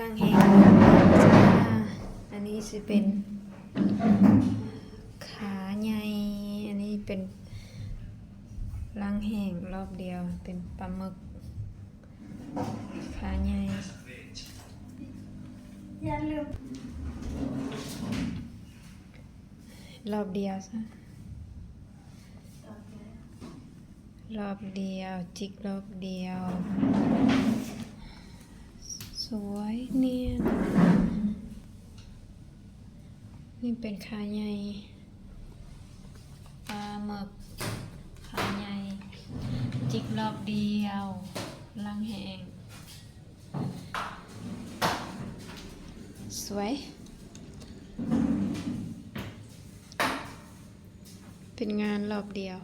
ລ້າງແຫ້ງ. ອັນນີ້ຊິເປັນຂາໃຫຍ່, ອັນນີ້ເປັນລ້າງແຫ້ງລອບດຽວ, ເປັນປາໝຶກຂາໃຫຍ່. ຢ່າລືມ ລອບດຽວຊະ. ລອບດຽວ, ຈິກລອບດຽວ. ສວຍນຽນ. ນີ້ເປັນຂາໃຫຍ່, ປາໝຶກຂາໃຫຍ່, ຈິກລອບດຽວ, ລ້າງແຫ້ງ. ສວຍ. ເປັນງານລອບດຽວ.